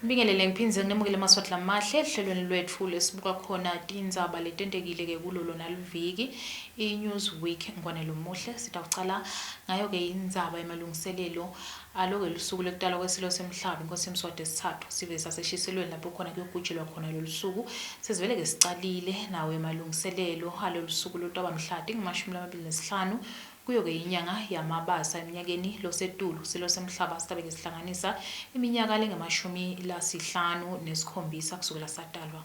Ngibingelele ngiphindze nginemukele emaswati lamahle ehlelweni lwetfu lesibuka khona tindzaba letentekile-ke kulo lona liviki i-News Week Ngwane Lomuhle. Sitawucala ngayo-ke indzaba yemalungiselelo alo-ke lusuku lwekutalwa kwesilo semhlaba iNkosi Mswati wesitsatfu sive saseshiselweni lapho khona kuyogujelwa khona lolu suku. Sesivele-ke sicalile nawo emalungiselelo alolu suku lolutawuba mhla tingemashumi lamabili nesihlanu Kuyo-ke inyanga yaMabasa eminyakeni losetulu, silo semhlaba sitabe-ke sihlanganisa iminyaka lengemashumi lasihlanu nesikhombisa kusukela satalwa.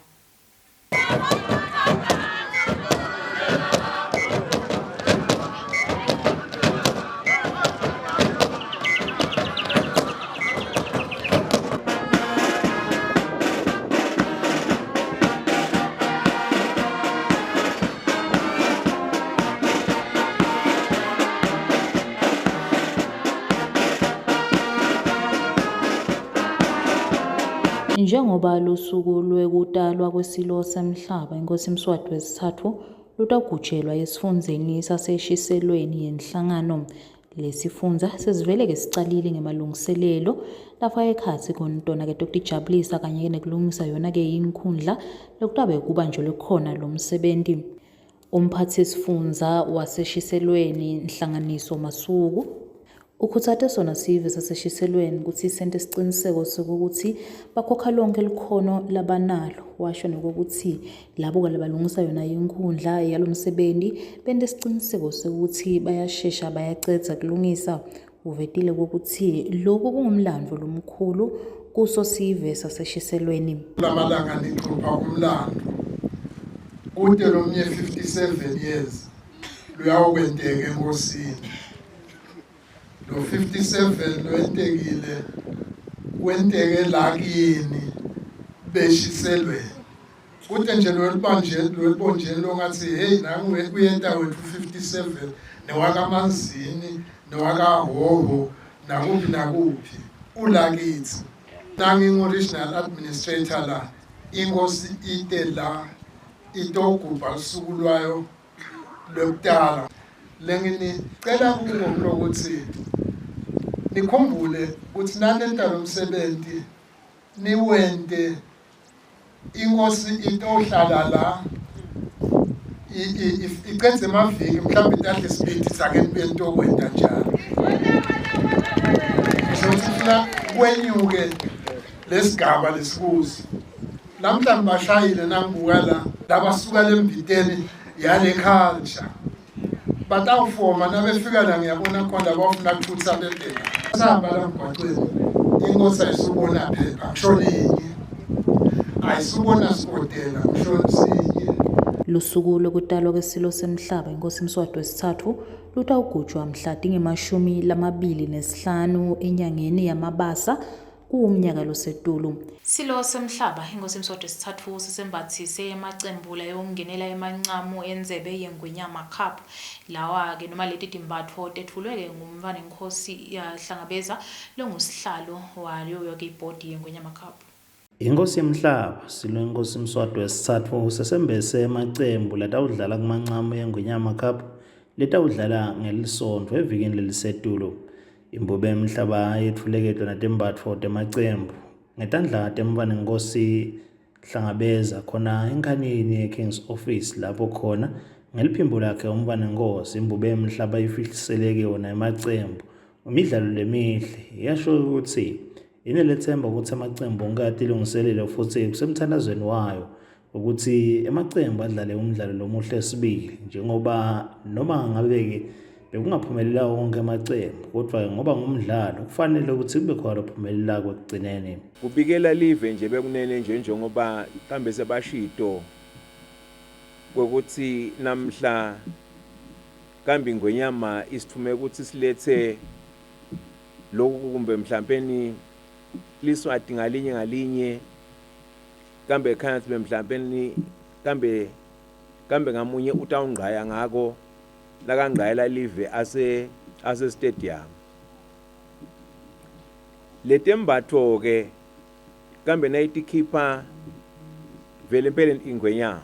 Njengoba lusuku lwekutalwa kweSilo Semhlaba, iNkhosi Mswati wesitsatfu, lutawugujelwa esifundzeni saseShiselweni yenhlangano. Lesifundza sesivele-ke sicalile ngemalungiselelo lafaka ekhatsi kontona-ke tokutijabulisa kanye-ke nekulungisa yona-ke inkhundla lokutabe kubanjelwe khona lomsebenti. Umphatsisifundza waseShiselweni Nhlanganiso Masuku ukhutsate sona sive saseShiselweni kutsi sente siciniseko sekutsi bakhokha lonkhe likhono labanalo washo nekutsi labo labalungisa yona inkhundla yalomsebenti bente siciniseko sekutsi bayashesha bayacedza kulungisa. Uvetile kwekutsi loku kungumlandvo lomkhulu kuso sive saseShiselweni. Kulamalanga niqopha umlando kute lomnye 57 years luyawukwenteka enkosini lo 57 lwentekile kwenteke la kini beshiselweni kute nje lolubanje lolubonjeni longathi hey nangu uyenta wethu 57 newakamanzini newakahoho nakuphi nakuphi ulakithi nangingu-regional administrator la inkosi ite la itogubha lusuku lwayo lwekutala lenginicela kuko kulokuthi nikhumbule ukuthi nanenta lo msebenzi niwente inkosi itohlala la icedze emaviki mhlawumbe itahle sibindi sake nibuye nitokwenta njalo sokuthi funa kwenyuke lesigaba lesikuso namhla ngibashayile nangibuka la labasuka lembiteni yale culture batawufoma nabefika la ngiyabona khona bafuna kuthutha bebheka sihamba la mgwaqweni inkosi ayisubona phepha ngisho linye ayisubona sikodela ngisho sinye Lusuku lwekutalwa kwesilo semhlaba iNkhosi Mswati wesitsatfu lutawugujwa mhla tingemashumi lamabili nesihlanu enyangeni yaMabasa kuwumnyaka losetulu. Silo semhlaba, iNkhosi Mswati wesitsatfu sisembatsise emacembu layongenela emancamu endzebe yeNgwenyama Cup. Lawa-ke noma leti timbatfo tetfulwe-ke ngumntfwanenkhosi Hlangabeza longusihlalo wayo-ke ibhodi yeNgwenyama Cup. Inkhosi yemhlaba, Silo Inkhosi Mswati wesitsatfu sesembese emacembu latawudlala kumancamu yeNgwenyama Cup letawudlala ngelisontfo evikini lelisetulu. Imbube yemhlaba yetfuleketwa natembatfo temacembu ngetandla temntfwanenkhosi Hlangabeza khona enkhanini ye-King's Office lapho khona ngeliphimbo lakhe umntfwanenkhosi imbube yemhlaba ifihliseleke wona emacembu imidlalo lemihle yasho ukuthi inelethemba ukuthi amacembu onke atilungiselele futhi kusemthandazweni wayo ukuthi emacembu adlale umdlalo lomuhle sibili njengoba noma ngabe-ke bekungaphumelela wonke amacembu kodwa ngoba ngumdlalo kufanele ukuthi kube khona lophumelelako ekugcineni. Kubikela live nje bekunene nje njengoba mhlambe sebashito kwekutsi namhla kambe ingwenyama isitfume kutsi silethe loku kumbe mhlampeni liswati ngalinye ngalinye kambe ekhaya sibe mhlampeni kambe kambe ngamunye utawungqaya ngako nakangqayela live ase ase stadium letembatfo ke kambe nayitikhipha vele empeleni ingwenyama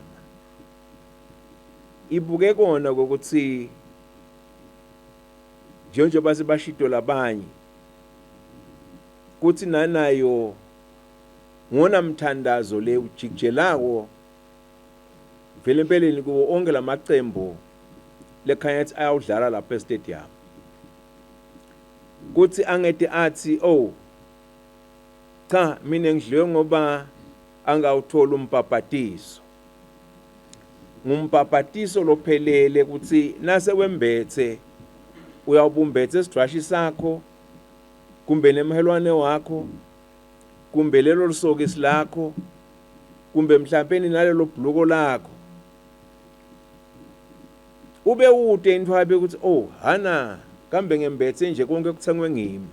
ibuke kona kokuthi njengoba sebashito labanye kuthi nanayo. Ngona mthandazo le ujikijelako vele empeleni kuwo onke lamacembu lekhanya ethi ayawudlala lapha estadium kuthi angete athi oh cha mina ngidliwe ngoba angawuthola umbhabhatiso. Ngumbhabhatiso lophelele ukuthi nase wembethe uyawubumbethe isidwashi sakho kumbe nemhelwane wakho kumbe lelo lisokisi lakho kumbe mhlampeni nalelo bhuluko lakho ube ude intwabe ukuthi oh hana kambe ngembethe nje konke kuthengwe ngimi.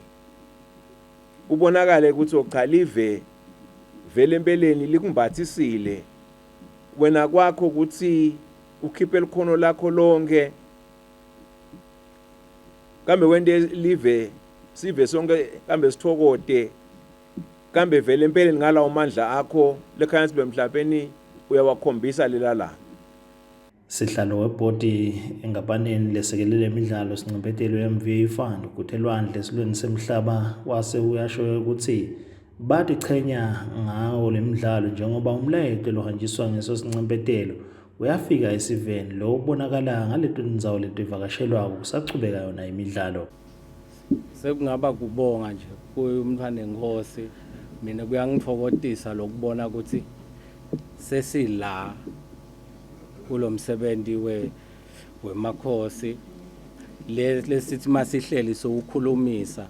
Kubonakale ukuthi oh cha live vele empeleni likumbathisile wena kwakho ukuthi ukhiphe likhono lakho lonke kambe wente live sive sonke kambe sithokote kambe vele empeleni ngalawo mandla akho lekhanya sibe mhlawumbe uyawakhombisa lela langa. Sihlalo webhodi enkampanini lesekele lemidlalo Sincempetelo MVA Fund Guthelwandle esilweni semhlaba wase uyasho ukuthi batichenya ngawo lemidlalo njengoba umlayeto lohanjiswa ngeso sincempetelo uyafika esiveni lo ubonakala ngaleto tindzawo letivakashelwako kusachubeka yona imidlalo. Sekungaba kubonga nje kuye umntfwana enkosi mina kuyangitfokotisa lokubona ukuthi sesila kulomsebenzi we wemakhosi lesithi masihleli sowukhulumisa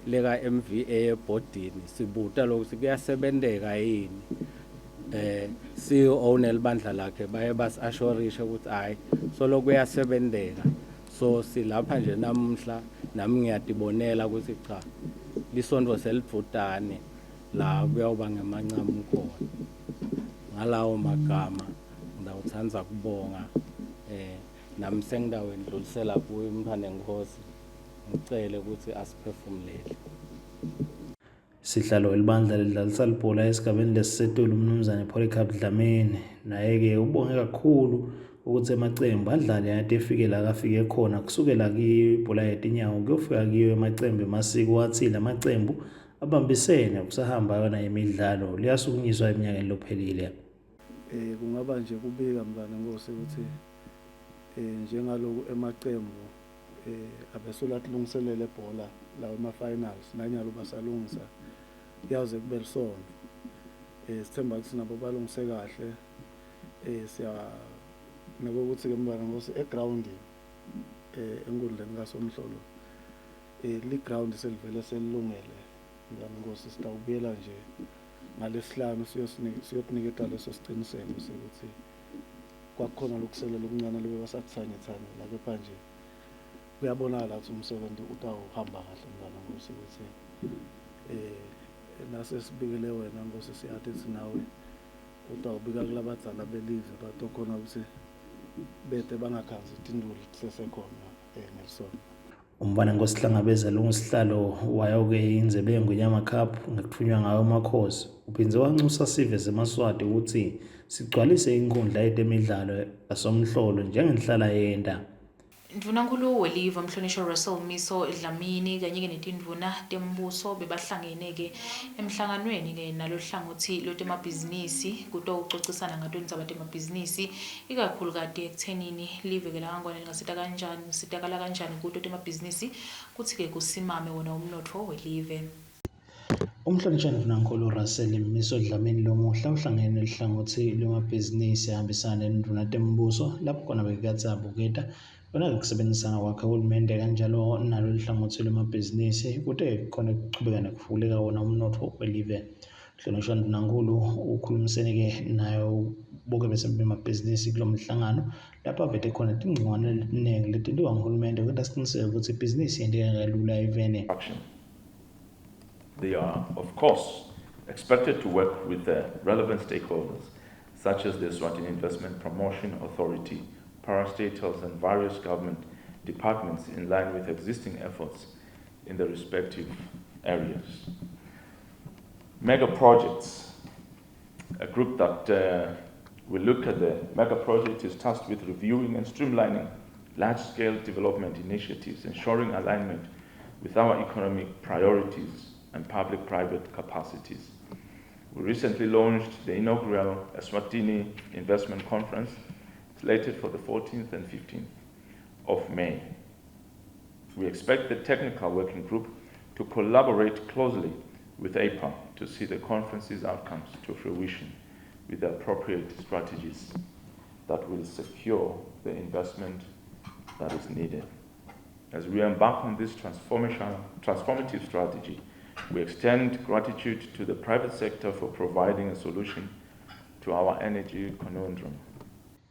leka MVA ebhodini sibuta lokuthi kuyasebenteka yini eh CEO nelibandla lakhe baye basi-assurishe ukuthi hayi solo kuyasebenteka. So silapha nje namuhla nami ngiyatibonela ukuthi cha lisonto selidvutane la kuyawuba ngemancamu khona. Ngalawo magama ngitawutsandza kubonga eh nami sengitawendlulisela kuye umntfwana enkosi ngicele ukuthi asiphefumulele. Sihlalo welibandla ledlalisa libhola esigabeni lesisetulu uMnumzane Polycarp Dlamini naye-ke ubonge kakhulu ukuthi emacembu adlale ade efike la kafike khona kusukela kiyo ibhola yetinyawo kuyofika kiyo emacembu emasiko wathi la macembu abambisene kusahamba yona imidlalo liyasukunyiswa eminyakeni lophelile. Eh kungaba nje kubika mntwana Nkosi ukuthi eh njengaloku emacembu eh abesola atilungiselele ebhola lawo ema-finals nanyalo basalungisa kuyawuze kube lisonto eh sithemba ukuthi nabo balungise kahle eh siya nokuthi ke mntwana Nkosi egroundini eh enkundleni kaSomhlolo eh liground selivele selilungele mntwana Nkosi sitawubuyela nje ngalesihlanu siyokuniketa leso siciniseko sekuthi kwakukhona lokusele lokuncane lebe basakuthanyethanya la kepha nje kuyabonakala ukuthi umsebenzi utawuhamba kahle mntwana Nkosi ukuthi eh nase sibikele wena Nkosi siyathi ukuthi nawe utawubika kulabadzala belive batokhona ukuthi bete bangakhanzi tinduli tisesekhona eh ngelisonto. Umfana Nkosihlangabeza longusihlalo wayo-ke indzebe yeNgwenyama Cup ngekuthunywa ngayo Amakhosi uphindze wanxusa sive semaSwati ukuthi sigcwalise inkhundla yetemidlalo yaSomhlolo njengenhlala yenta. Ndvunankhulu welive Mhlonishwa Russell Miso Dlamini kanye-ke netindvuna tembuso bebahlangene-ke emhlanganweni-ke nalohlangothi lwetemabhizinisi kutowucocisana ngato tindzaba temabhizinisi ikakhulukati ekuthenini live-ke lakaNgwane lingasita kanjani lisitakala kanjani kuto temabhizinisi kutsi-ke kusimame wona umnotfo welive. Umhlonishwa Ndvunankhulu Russell Mmiso Dlamini lomuhla uhlangene nelihlangothi lwemabhizinisi ahambisana nendvuna tembuso lapho khona bekatsi abuketa lona kusebenzisana kwakhe hulumende kanjalo nalo lihlangothi lwemabhizinisi kute kukhona kuchubeka nekufuleka wona umnotfo welive. Mhlonishwa Ndvunankhulu ukhulumisene-ke nayo boke bemabhizinisi kulo mhlangano lapho avete khona tingcongwane letiningi letentiwa nguhulumende kwenta siciniseko ukuthi ibhizinisi yenteka kalula eveni. They are, of course, expected to work with the relevant stakeholders, such as the Eswatini Investment Promotion Authority, parastatals, and various government departments in line with existing efforts in the respective areas. Mega projects. A group that will look at the mega project is tasked with reviewing and streamlining large-scale development initiatives, ensuring alignment with our economic priorities and public-private capacities. We recently launched the inaugural Eswatini Investment Conference, slated for the 14th and 15th of May. We expect the technical working group to collaborate closely with APA to see the conference's outcomes to fruition with the appropriate strategies that will secure the investment that is needed. As we embark on this transformative strategy, we extend gratitude to the private sector for providing a solution to our energy conundrum.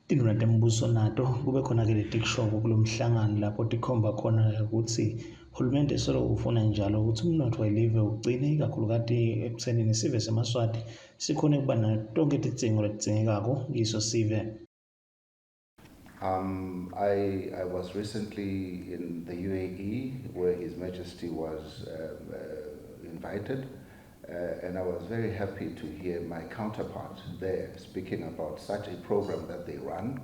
Tindvuna tembuso nato kube khona-ke letikushoko kulo mhlangano lapho tikhomba khona kutsi hulumende solo ufuna njalo kutsi umnotfo welive ugcine ikakhulukati ekutsenini sive semaswati sikhone kuba nato tonkhe tidzingo letidzingekako kiso sive. I was recently in the UAE where His Majesty was invited, and I was very happy to hear my counterpart there speaking about such a program that they run.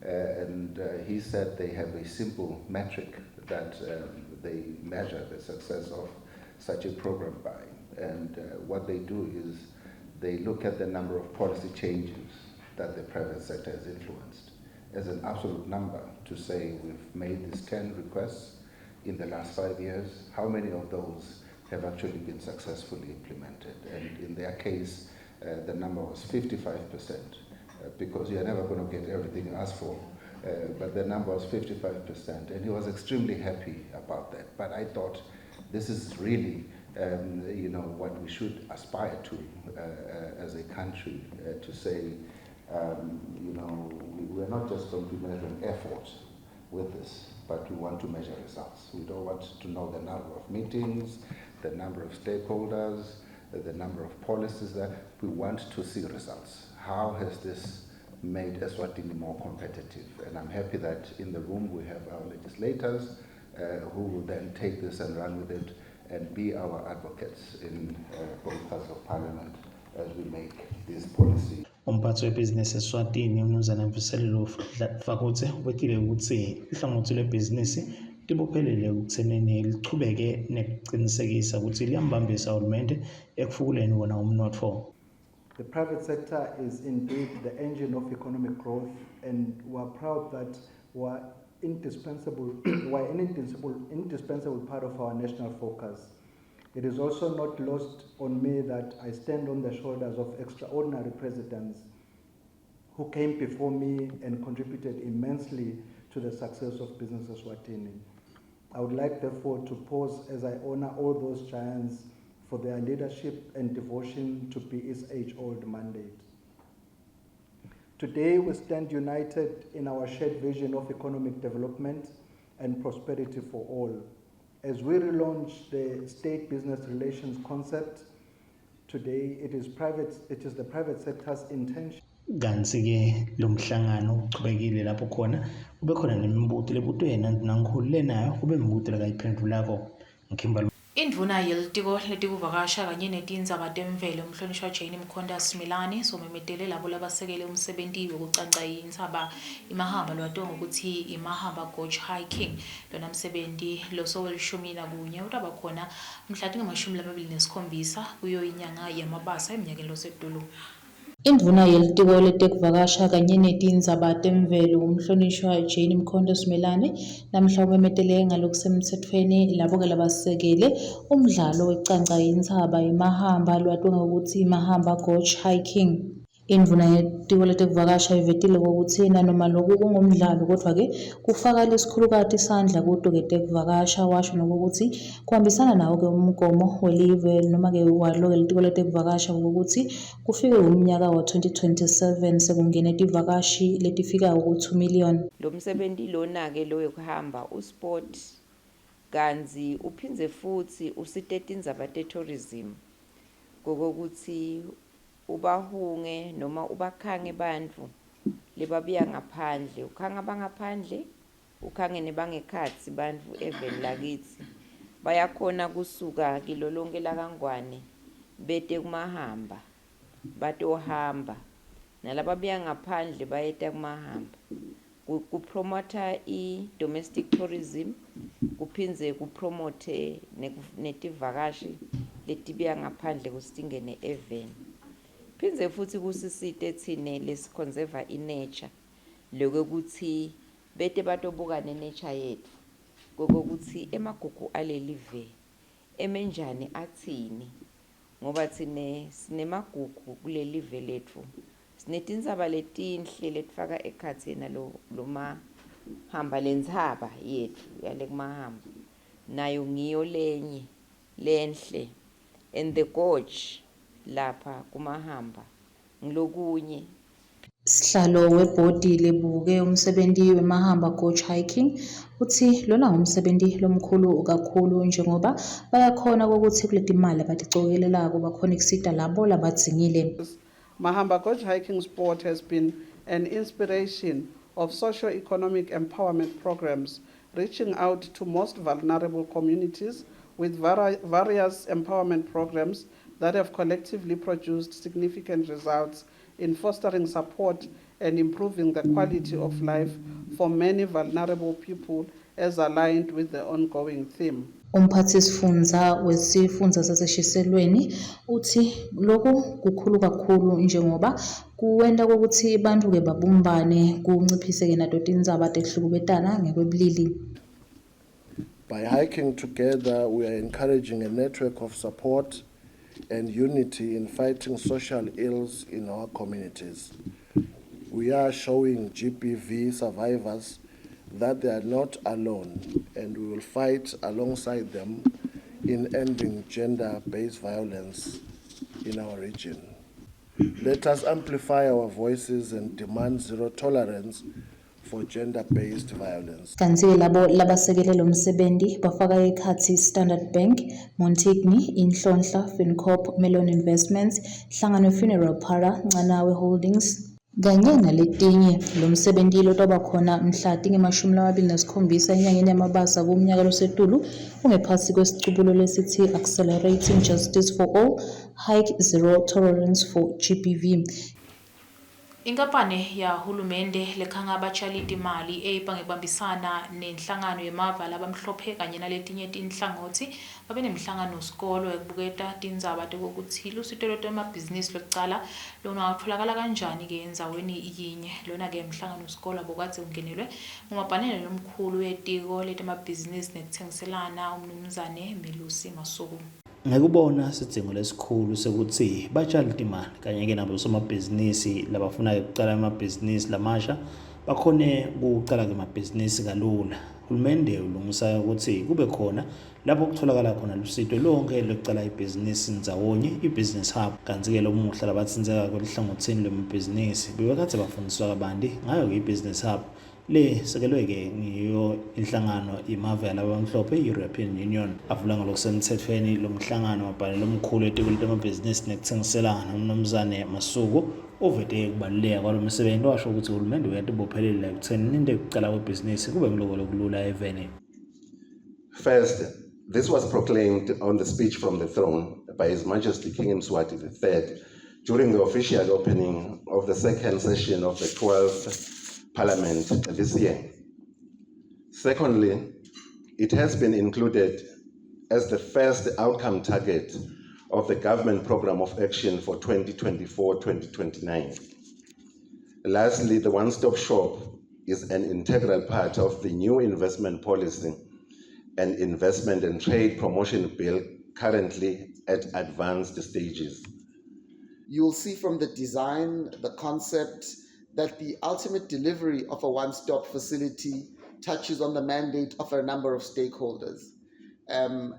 And he said they have a simple metric that they measure the success of such a program by. And what they do is they look at the number of policy changes that the private sector has influenced as an absolute number to say we've made these 10 requests in the last 5 years, how many of those have actually been successfully implemented? And in their case, the number was 55%, because you're never going to get everything you ask for. But the number was 55%, and he was extremely happy about that. But I thought this is really what we should aspire to as a country, to say, we're not just going to be measuring effort with this, but we want to measure results. We don't want to know the number of meetings, the number of stakeholders, the number of policies that we want to see results. How has this made Eswatini more competitive? And I'm happy that in the room we have our legislators who will then take this and run with it and be our advocates in both houses of parliament as we make this policy. Umphathi webhizinisi eSwatini umnumzane Mvuselelo Fakutse ubekile ukuthi ihlangothi lwebhizinisi libophelele ekuthenini lichubeke nekucinisekisa ukuthi liyambambisa hulumende ekufukuleni wona umnotfo. The private sector is indeed the engine of economic growth, and we are proud that we are an indispensable part of our national focus. It is also not lost on me that I stand on the shoulders of extraordinary presidents who came before me and contributed immensely to the success of Business Eswatini. I would like, therefore, to pause as I honor all those giants for their leadership and devotion to BE's age old mandate. Today, we stand united in our shared vision of economic development and prosperity for all. As we relaunch the state business relations concept, today it is the private sector's intention. Kantsi-ke lo mhlangano uchubekile lapho khona kube khona nemibuto lebutwe yena ndvunankhulu lenayo kube mibuto lekayiphendvulako ngikhimba. Indvuna yelitiko letikuvakasha kanye netindzaba temvelo umhlonishwa Jane Mkhonta Simelane somemetele labo labasekele umsebenti wekucanca intsaba iMahamba lowatiwa ngekutsi iMahamba Gorge Hiking. Lona msebenti losowelishumi nakunye utaba khona mhla tingamashumi lamabili nesikhombisa kuyo inyanga yaMabasa eminyakeni losetulu. Indvuna yelitiko letekuvakasha kanye netindzaba temvelo umhlonishwa Jane Mkhonto Simelane namhla umemetele ngalokusemtsetfweni labo-ke labasekele umdlalo wekucanca intsaba iMahamba lowatiwa ngekutsi iMahamba Gorge Hiking. Indvuna yetiko letekuvakasha ivetile kwekutsi nanoma loku kungumdlalo kodvwa-ke kufaka lesikhulukati sandla kuto-ke tekuvakasha, washo nokuthi kuhambisana nawo-ke umgomo welive noma-ke walo-ke litiko letekuvakasha ukuthi kufike umnyaka wa-2027 sekungene tivakashi letifikako ku-2 million. Lo msebenzi lona-ke lo wekuhamba usport kantsi uphindze futsi usite tindzaba te-tourism kokokuthi ubahunge noma ubakhange bantfu lebabuya ngaphandle, ukhanga bangaphandle, ukhange nebangekhatsi bantfu eveni lakitsi bayakhona kusuka kilo lonke lakaNgwane bete kuMahamba batohamba nalababuya ngaphandle bayeta kuMahamba kupromotha i-domestic tourism, kuphindze kupromote netivakashi letibuya ngaphandle kutsi tingene eveni. Phindze futhi kusisite tsine lesiconserva i-nature lokwekutsi bete batobuka ne-nature yetfu kokokuthi emagugu alelive emenjani atsini ngoba tsine sinemagugu kulelive letfu sinetintsaba letinhle letifaka ekhatsi yena lo lomahamba lentsaba yetfu yale kumahamba nayo ngiyo lenye lenhle and the gorge lapha kumahamba ngilokunye. Sihlalo webhodi lebuke umsebenti weMahamba Gorge Hiking utsi lona ngumsebenti lomkhulu kakhulu njengoba bayakhona kwekutsi kuletimali labaticokelelako bakhone kusita labo labadzingile. Mahamba Gorge Hiking Sport has been an inspiration of socio-economic empowerment programs, reaching out to most vulnerable communities with various empowerment programs that have collectively produced significant results in fostering support and improving the quality of life for many vulnerable people as aligned with the ongoing theme. Umphatsisifundza wesifundza saseShiselweni utsi loku kukhulu kakhulu njengoba kuwenta kwekutsi bantfu-ke babumbane kunciphise-ke nato tindzaba tekuhlukubetana ngekwebulili. By hiking together, we are encouraging a network of support and unity in fighting social ills in our communities. We are showing GBV survivors that they are not alone, and we will fight alongside them in ending gender-based violence in our region. Let us amplify our voices and demand zero tolerance for gender-based violence. Kantsi-ke labo labasekele lo msebenti bafaka ekhatsi Standard Bank, Montigny, Inhlonhla, Fincorp, Melon Investments, Hlangano Funeral Parlour, Ncanawe Holdings, kanye naletinye. Lo msebenti lotoba khona mhla tinge-27 enyangeni yaMabasa kumnyaka losetulu ungephasi kwesicubulo lesitsi Accelerating Justice for All, Hike Zero Tolerance for GBV. Inkampani yahulumende lekhanga abatjalitimali eyipa ngekubambisana nenhlangano yemave labamhlophe kanye naletinye tinhlangotsi babe nemhlangano sikolo ekubuketa tindzaba tekutsi lusito lwetemabhizinisi lwekucala lungatfolakala kanjani-ke endzaweni yinye. Lona-ke mhlangano sikolo abokadze ungenelwe ngumabhanele lomkhulu wetiko letemabhizinisi nekutsengiselana umnumzane Melusi Masuku. Ngekubona sidzingo lesikhulu sekutsi batjalitimali kanye-ke nabosomabhizinisi labafuna kucala emabhizinisi lamasha bakhone kucala-ke emabhizinisi kalula. Hulumende ulungisa ukuthi kube khona lapho kutholakala khona lusito lonke lwekucala ibhizinisi ndzawonye, i-business hub. Kantsi-ke lomuhla labatsintseka kwelihlangotsini lwemabhizinisi bebekadze bafundiswa kabanti ngayo-ke i-business hub le sekelwe-ke ngiyo inhlangano yemave alabamhlophe i-European Union. Avula ngalokusemtsetfweni lo mhlangano wabhalelo lomkhulu etiko letemabhizinisi nekutsengiselana umnumzane Masuku uvete kubaluleka kwalo msebenzi washo ukuthi uhulumende uyatibophelela ekutheni nento yekucala kwebhizinisi kube nguloko lokulula eveni. First, this was proclaimed on the speech from the throne by His Majesty King Mswati III during the official opening of the second session of the 12th Parliament this year. Secondly, it has been included as the first outcome target of the government program of action for 2024-2029. Lastly, the one-stop shop is an integral part of the new investment policy and investment and trade promotion bill currently at advanced stages. You'll see from the design, the concept, that the ultimate delivery of a one-stop facility touches on the mandate of a number of stakeholders. And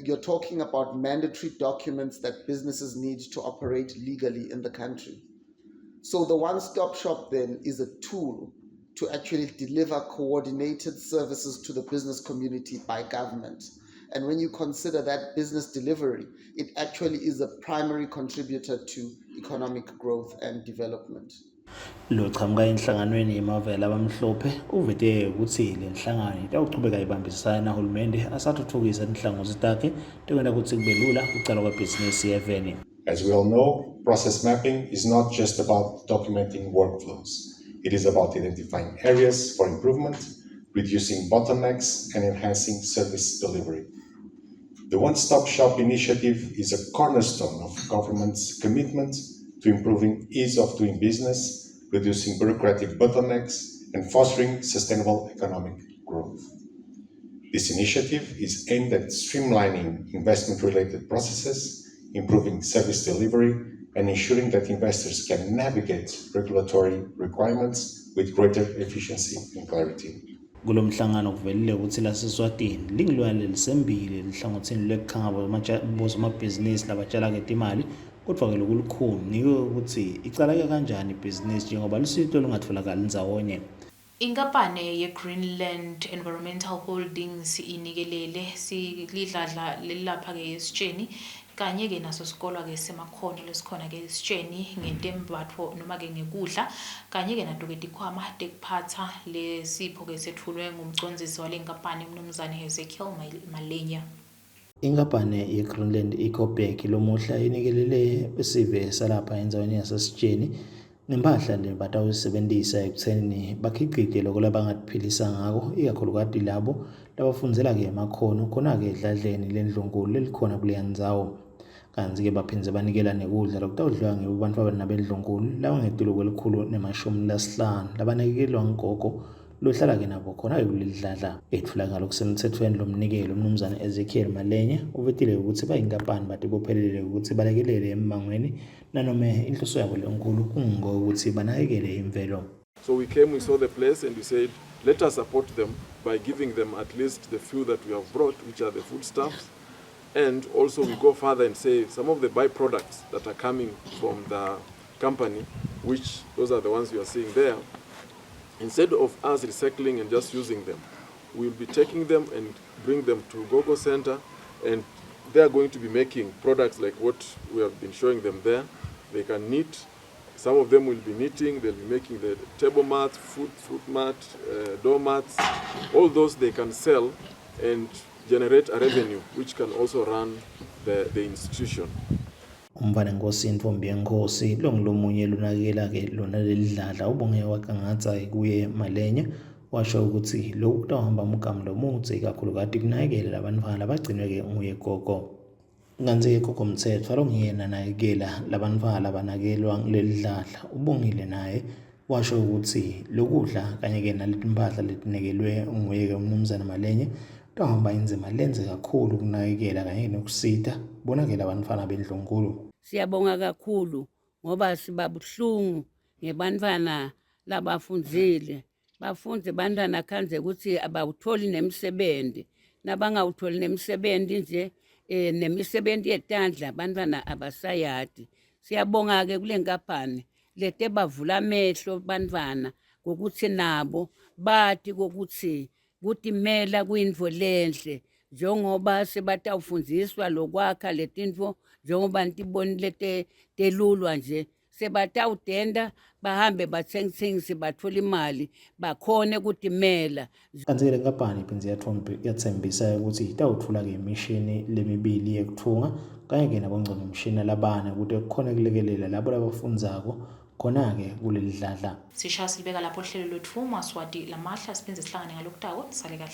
you're talking about mandatory documents that businesses need to operate legally in the country. So the one-stop shop then is a tool to actually deliver coordinated services to the business community by government. And when you consider that business delivery, it actually is a primary contributor to economic growth and development. Lochamuka enhlanganweni yemave labamhlophe uvete ukuthi le nhlangano itawuchubeka ibambisana nahulumende asathuthukisa tinhlangotsi takhe tekwenta kutsi kube lula kucala kwebhizinisi eveni. As we all know, process mapping is not just about documenting workflows. It is about identifying areas for improvement, reducing bottlenecks, and enhancing service delivery. The One Stop Shop initiative is a cornerstone of government's commitment to improving ease of doing business, reducing bureaucratic bottlenecks, and fostering sustainable economic growth. This initiative is aimed at streamlining investment-related processes, improving service delivery, and ensuring that investors can navigate regulatory requirements with greater efficiency and clarity. Kulomhlangano kuvelile ukuthi laseSwatini lingilona lelisembili elihlangothini lwekukhanga bosomabhizinisi labatshala-ke timali kodwa-ke lokulukhuni ngiko ukuthi icaleke kanjani ibhizinisi njengoba lusito lungatholakali ndzawonye. Inkampane ye-Greenland Environmental Holdings inikelele silidladla lelilapha-ke esitsheni kanye-ke naso sikolwa-ke semakhono lesikhona-ke esitsheni ngetembatfo noma-ke ngekudla kanye-ke nato-ke tikhwama tekuphatsa. Lesipho-ke sethulwe ngumcondzisi wale nkampani umnumzane Hezekiel Malenya. Inkampani ye-Greenland Ecobag lomuhla inikelele sive salapha endzaweni yaseSitsheni ngempahla le batawuyisebentisa ekutheni bakhiqite loko labangatiphilisa ngako ikakhulukati labo labafundzela-ke emakhono khona-ke edladleni lendlunkulu lelikhona kuleya ndzawo. Kantsi-ke baphindze banikela nekudla lokutawudliwa ngibo bantfwana bendlunkulu labangetulu kwelikhulu nemashumi lasihlanu labanakekelwa ngugogo lohlala-ke nabo khona-ke kuleli dladla. Etfula ngalokusemtsetfweni lomnikelo umnumzane Ezekiel Malenye uvetile ukuthi bayinkampani batibophelele ukuthi balekelele emmangweni nanome inhloso yabo lenkulu kungokuthi banakekele imvelo. So we came, we saw the place, and we said, let us support them by giving them at least the few that we have brought, which are the foodstuffs. And also we go further and say some of the byproducts that are coming from the company, which those are the ones you are seeing there, instead of us recycling and just using them, we'll be taking them and bring them to Gogo Center, and they are going to be making products like what we have been showing them there. They can knit. Some of them will be knitting, they'll be making the table mats, fruit mat, door mats. All those they can sell and generate a revenue which can also run the institution. Umfana Nkosi Intombi yenkosi longulomunye lonakekela-ke lona leli dladla ubonge wakangatsa kuye Malenya washo ukuthi lokhu kutawuhamba umgamu lomudze ikakhulukati kunakekela labantfwana labagcinwe-ke nguye gogo. Kantsi-ke gogo Mtsetfwa longuyena nakekela labantfwana labanakelwa kuleli dladla ubongile naye washo ukuthi lokudla kanye-ke naletimpahla letinikelwe nguye-ke umnumzane Malenye kutawuhamba indzima lendze kakhulu kunakekela kanye nekusita bona-ke labantfwana bendlunkulu. Siyabonga kakhulu ngoba siba buhlungu ngebantfwana labafundzile. Bafundze bantfwana khandze ukuthi abawutholi nemsebenzi. Nabangawutholi nemsebenzi nje nemisebenti yetandla bantfwana abasayati. Siyabonga ke kule nkampani lete bavula amehlo bantfwana ngokuthi nabo bati kokuthi kutimela kuyintfo lenhle njengoba sebatawufundziswa lokwakha letintfo njengoba nitibonile telulwa nje sebatawutenda bahambe batsengitsengise batfole imali bakhone kutimela. Kantsi-ke le nkampani iphindze yatsembisa ukuthi itawutfula-ke imishini lemibili yekutfunga kanye-ke nabongcondvomshini labane kute kukhone kulekelela labo labafundzako khona-ke kuleli dladla. Sishaya silibeka lapho hlelo lwetfu Maswati lamahla siphindze sihlangane ngalokutako sale kahle.